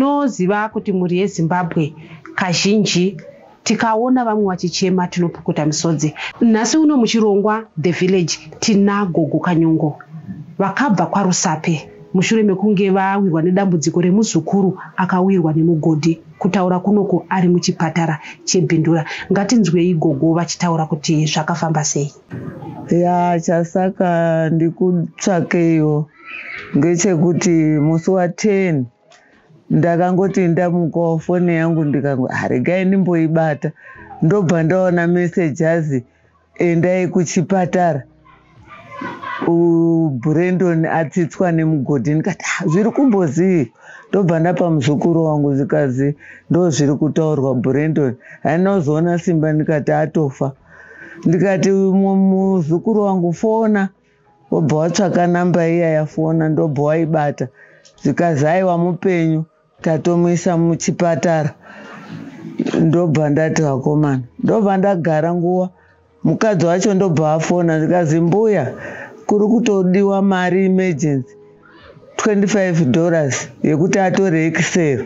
Tinoziva kuti mhuri yeZimbabwe kazhinji tikaona vamwe vachichema tinopukuta misodzi. Nhasi uno muchirongwa The Village tina Gogo Kanyongo vakabva kwaRusape mushure mekunge vawirwa nedambudziko remuzukuru akawirwa nemugodhi. Kutaura kunoku ari muchipatara cheBindura. Ngatinzwei gogo vachitaura kuti zvakafamba sei. Ya, chasaka ndikutsvakeiwo ngechekuti musi wa 10 ndakangoti ndamukawo foni yangu ndikango, "Ah, regai ndimboibata." Ndobva ndaona meseji azi, "Endai kuchipatara, Brandon atsitswa nemugodhi." Ndikati, "Ah, zviri kumbozii?" Ndobva ndapa muzukuru wangu, zvikazi ndo zviri kutaurwa, Brandon haina kuzoona simba. Ndikati atofa. Ndikati muzukuru wangu, fona. Wobva watsvaka namba iya, yafona, ndobva waibata, zvikazi aiwa, mupenyu, tatomuisa muchipatara. Ndobva ndati vakomana, ndobva ndagara nguva. Mukadzi wacho ndobva afona, zvikazi mbuya, kuri kutodiwa mari emergency, $25 yekuti atore x-ray.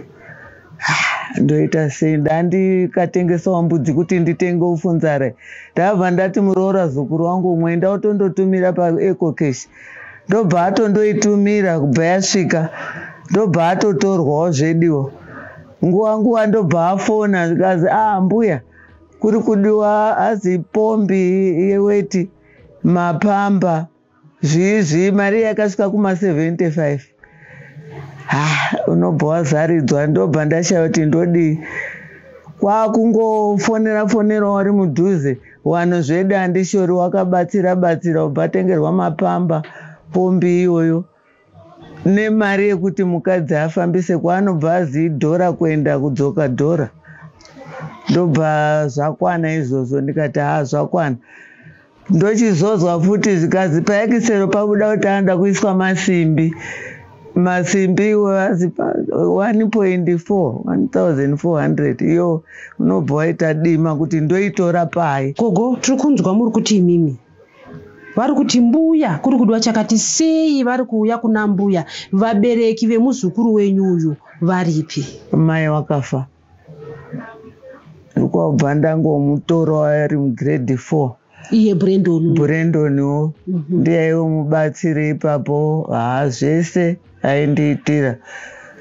Ndoita sei? Ndandikatengesawo mbudzi kuti nditenge ufunzara. Ndabva ndati muroora zukuru wangu umwe, enda utondotumira paEcoCash. Ndobva atondoitumira, kubva yasvika, ndobva atotorwawo zvediwo. Nguva nguva ndobva afona, zvikazi, "A mbuya, kuri kudiwa azi pombi yeweti, mapamba, zvii zvii." Mari yakasvika kuma75. Ha, unobva wazaridzwa. Ndobva ndashaya kuti ndodii. Kwakungofonera fonera wari mudhuze, vanhu zvedu handishori, wakabatsira batsira, ubva atengerwa mapamba, pombi iyoyo nemari yekuti mukadzi afambise kwaanobva azi dhora kuenda kudzoka dhora. Ndobva zvakwana izvozvo. Ndikati ha, zvakwana. Ndochizozwa futi zvikazi paekisero pabuda kuti anoda kuiswa masimbi. Masimbi azi 1.4, 1400. Iyo unobva waita dima kuti ndoitora pai. Gogo, tiri kunzwa muri kuti imimi vari kuti mbuya kuri kudiwa chakati sei, vari kuuya kuna mbuya. Vabereki vemuzukuru wenyu uyu varipi? Mai wakafa, ndikwabva ndangomutora ari mugrade 4. Iye Brandon? Brandonwo ndiyaiwo mubatsiri ipapo. Haa, zvese aindiitira.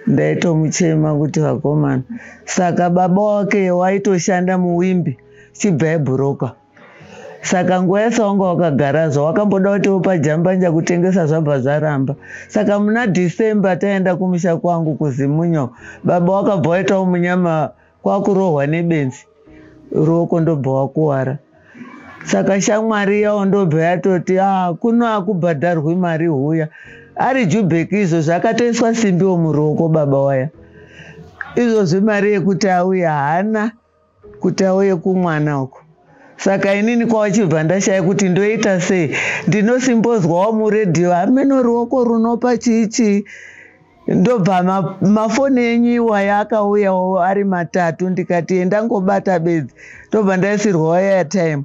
Ndaitomuchema kuti vakomana. Saka baba wake waitoshanda muWimbi, chibva ebhuroka. Saka nguva yese wanga wakagara, zvawakamboda kuti upa jambanja kutengesa, zvabva zvaramba. Saka muna December taenda kumusha kwangu kuZimunyo, baba wakabva waitawo munyama, kwakurohwa nebenzi, ruoko ndobva wakuwara. Saka shamwari yawo ndobva yatoti, "A, kuno akubhadharwi mari, huya." Ari Jubek izvozvo akatoiswa simbiwo muruoko baba waya. Izvozvi mari yekuti auye haana, kuti auye kumwana uko. Saka inini kwawachibva ndashaya kuti ndoita sei. Ndinosimbozwawo muredhiyo, hameno ruoko runopa chii chii. Ndobva mafoni enyu iwaya akauyawo ari matatu. Ndikati endangobata bedzi, ndobva ndaisirwawo airtime,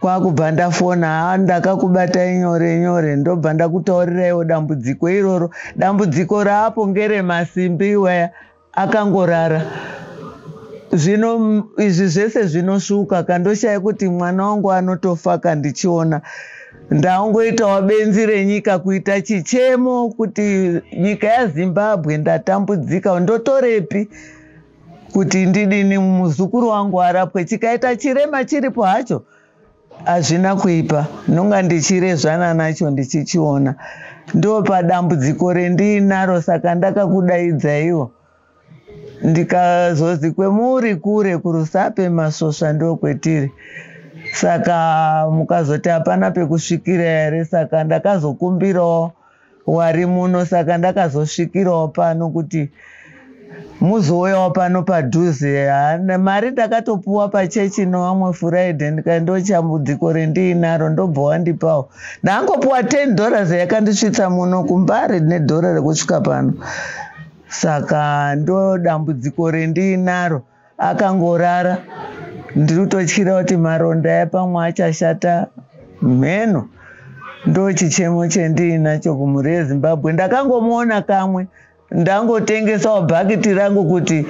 kwakubva ndafona. Ha, ndakakubatai nyore nyore, ndobva ndakutauriraiwo dambudziko iroro. Dambudziko raapo ngeremasimbi iwaya, akangorara. Zvino izvi zvese zvinosvuka, kandoshaya kuti mwana wangu anotofa kandichiona. Ndaongoitawo benzi renyika kuita chichemo kuti nyika yaZimbabwe, ndatambudzika, ndotorepi kuti ndidini muzukuru wangu arapwe? Chikaita chirema chiripo hacho, hazvina kuipa, ndinonga ndichirezvana nacho ndichichiona. Ndo padambudziko rendiinaro. Saka ndakakudaidzaiwo, ndikazozi kwemuri kure, kuRusape Masvosva ndokwetiri. Saka mukazoti hapana pekusvikira here? Saka ndakazokumbirawo wari muno. Saka ndakazosvikirawo pano kuti muzouyawo pano padhuze. Mari ndakatopuwa pachechi nevamwe Friday. Ndikati ndochambudziko rendiinaro, ndobva wandipawo. Ndangopuwa $10 yakandisvitsa muno kuMbare nedhora rekusvika pano. Saka ndo dambudziko rendiinaro, akangorara. Ndiri kutotyira kuti maronda aya pamwe achashata mheno. Ndo chichemo chendiinacho kumhuri yeZimbabwe. Ndakangomuona kamwe. Ndangotengesawo bhakiti rangu kuti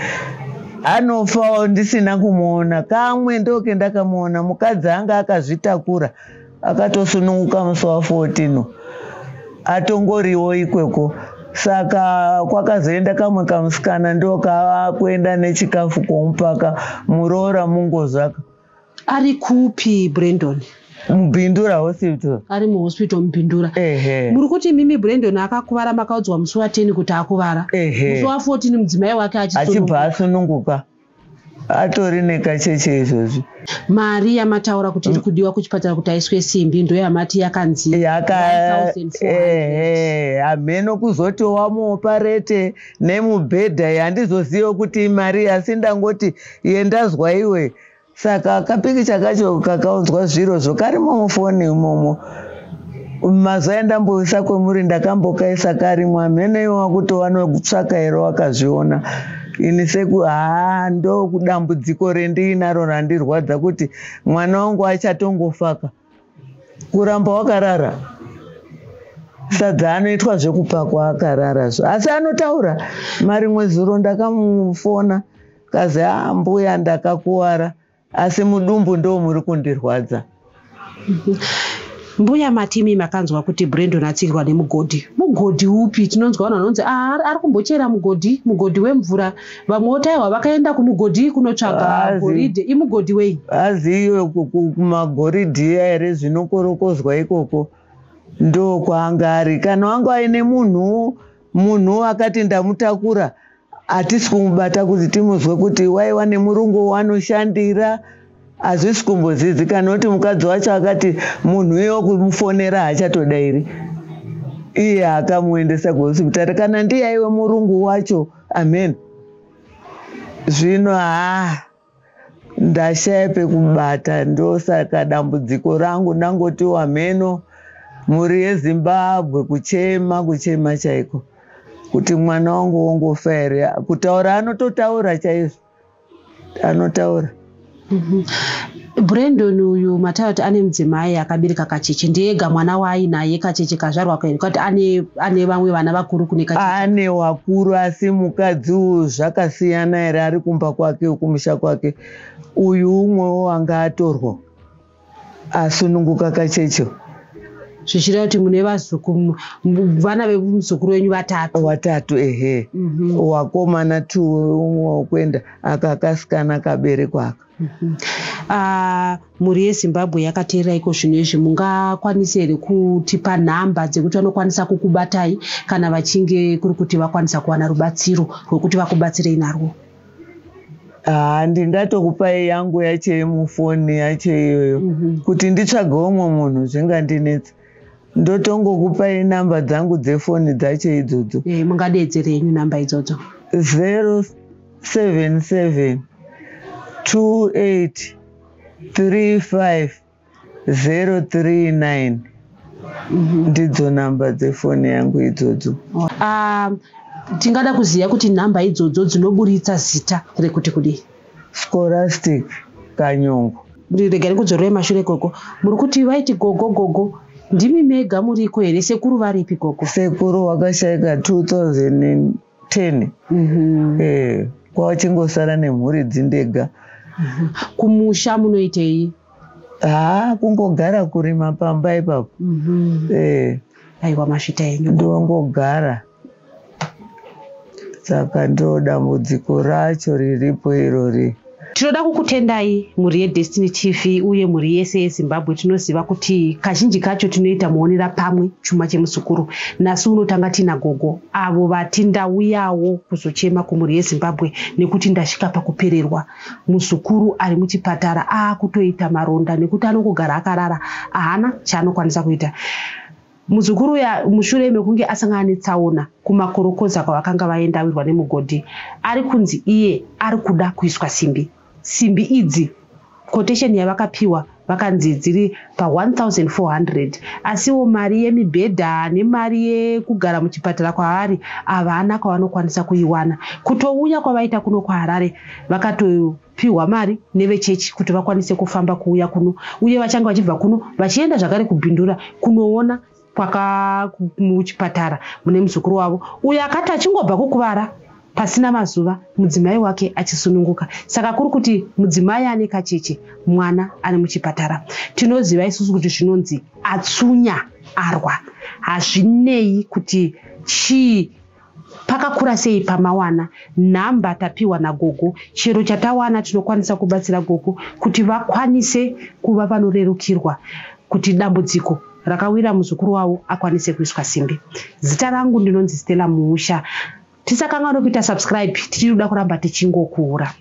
anofawo ndisina kumuona. Kamwe ndoke ndakamuona, mukadzi anga akazvitakura, akatosununguka musi wa 14, atongoriwo ikweko. Saka kwakazoenda kamwe kamusikana, ndokakuenda nechikafu komupaka muroora mungozvaka. Ari kupi Brandon? MuBindura Hospital. Ari muhospital muBindura? Ehe. Muri kuti mimi Brandon akakuvara, makaudzwa musi wa10 kuti akuvara? Ehe. Musi wa14 mudzimai wake achibva asununguka, atori nekacheche izvozvi. Mari yamataura kuti iri kudiwa kuchipatara kuti aiswe simbi ndoyamati yakanzi Yaka 1400. Ehe, hameno kuzoti wamuoparete nemubhedha, handizozive kuti imari, asi ndangoti yendazwa iwe. Saka kapikicha kacho kakaunzwa zvirozvo karimo mufoni imomo. Mazuva endamboisa kwemuri ndakambokaisa karimo, hameno iwe wakuti wanotsvaka here wakazviona. Ini seku haa, ndo kudambudziko rendiinaro randirwadza kuti mwana wangu achatongofaka kuramba wakarara. Sadza anoitwa zvekupakwa akararazvo, asi anotaura. Marimwe zuro ndakamufona, kazi, "A mbuya, ndakakuwara, asi mudumbu ndo muri kundirwadza." Mbuya, matimi makanzwa kuti Brandon atsikirwa nemugodhi. Mugodhi upi? Tinonzwa vanhu vanonzi, "Ah, ari kumbochera mugodhi, mugodhi wemvura." Vamwe votaiwa vakaenda kumugodhi kunotsvaga goridhe. Imugodhi wei? Azi iwe, kumagoridhi iya here, zvinokorokozwa ikoko, ndo kwaanga ari. Kana wanga aine munhu akati ndamutakura, hatisi kumubata kuti timuzwe kuti waiwa nemurungu wanoshandira, hazvisi kumbozivikanwa. Kuti mukadzi wacho akati munhu iwo kumufonera haachatodairi, iye akamuendesa kuhosipitari, kana ndiye aiwe murungu wacho, amen. Zvino haa, ndashaya pekubata. Ndosaka dambudziko rangu ndangoti wamheno mhuri yeZimbabwe, kuchema, kuchema chaiko kuti mwana wangu wongofa here? Kutaura anototaura chaizvo, anotaura. Brandon uyu mataura kuti ane mudzimai akabereka kacheche. Ndiega mwana waainaye kacheche kazvarwa kairi, kuti ane vamwe vana vakuru kune kacheche? Ane wakuru, asi mukadzi uyu zvakasiyana here, ari kumba kwake, kumusha kwake. Uyu umwewo anga atorwa asununguka kacheche. Zvichireva kuti mune vazuku, vana vemuzukuru wenyu vatatu? Watatu, ehe. Wakomana two, umwe wokuenda, aka kasikana kaberekwa aka. Ah, mhuri yeZimbabwe yakateerera iko zvino izvi, mungakwanisa here kutipa nhamba dzekuti vanokwanisa kukubatai kana vachinge kuri kuti vakwanisa kuwana rubatsiro rwekuti vakubatsirei narwo? Haa, ndingatokupai yangu yacho yemufoni yacho iyoyo. Kuti nditsvage umwe munhu zvingandinetsa. Ndotongokupai namba dzangu dzefoni dzacho idzodzo. Mungadeedzere henyu namba idzodzo. 077 28 35 039. Ndidzo namba dzefoni yangu idzodzo. Ah, tingada kuziva kuti nhamba idzodzo dzinoburitsa zita rekuti kudii? Scholastic Kanyongo. Regai kudzorera mashure. Gogo, muri kuti vaiti gogo, gogo, ndimi mega muriko here? Sekuru varipi, gogo? Sekuru wakashaika 2010. Kwachingosara nemhuri dzindega. Kumusha munoitei? Haa, kungogara, kurima pamba ipapo. Aiwa, masvita enyu. Ndongogara. Saka ndo dambudziko racho riripo irori. Tinoda kukutendai, mhuri yeDestiny TV uye mhuri yese yeZimbabwe. Tinoziva kuti kazhinji kacho tinoita muonera pamwe chuma chemusukuru. Nhasi unotanga tina gogo avo vati ndauyawo kuzochema kumhuri yeZimbabwe nekuti ndasvika pakupererwa. Muzukuru ari muchipatara, aakutoita maronda nekuti anongogara akarara, haana chaanokwanisa kuita. Muzukuru uya, mushure mekunge asangana netsaona kumakorokoza kwavakanga vaenda, awirwa nemugodhi, ari kunzi iye ari kuda kuiswa simbi. Simbi idzi, quotation yavakapiwa vakanzi dziri pa1400, asiwo mari yemibhedha nemari yekugara muchipatara kwavari havana kwavanokwanisa kuiwana. Kutouya kwavaita kuno kuHarare, vakatopiwa mari nevechechi kuti vakwanise kufamba kuuya kuno, uye vachange vachibva kuno vachienda zvakare kuBindura kunoona. Muchipatara mune muzukuru wavo uyo akati achingobva kukuvara pasina mazuva mudzimai wake achisununguka. Saka kuri kuti mudzimai ane kacheche, mwana ari muchipatara. Tinoziva isusu kuti zvinonzi atsunya arwa, hazvinei kuti chii, pakakura sei pamawana. Nhamba tapiwa nagogo, chero chatawana tinokwanisa kubatsira gogo kuti vakwanise kuva vanorerukirwa kuti dambudziko rakawira muzukuru wavo akwanise kuiswa simbi. Zita rangu ndinonzi Stella Muusha. Tisakanganwe kuita subscribe, tichiri kuda kuramba tichingokura.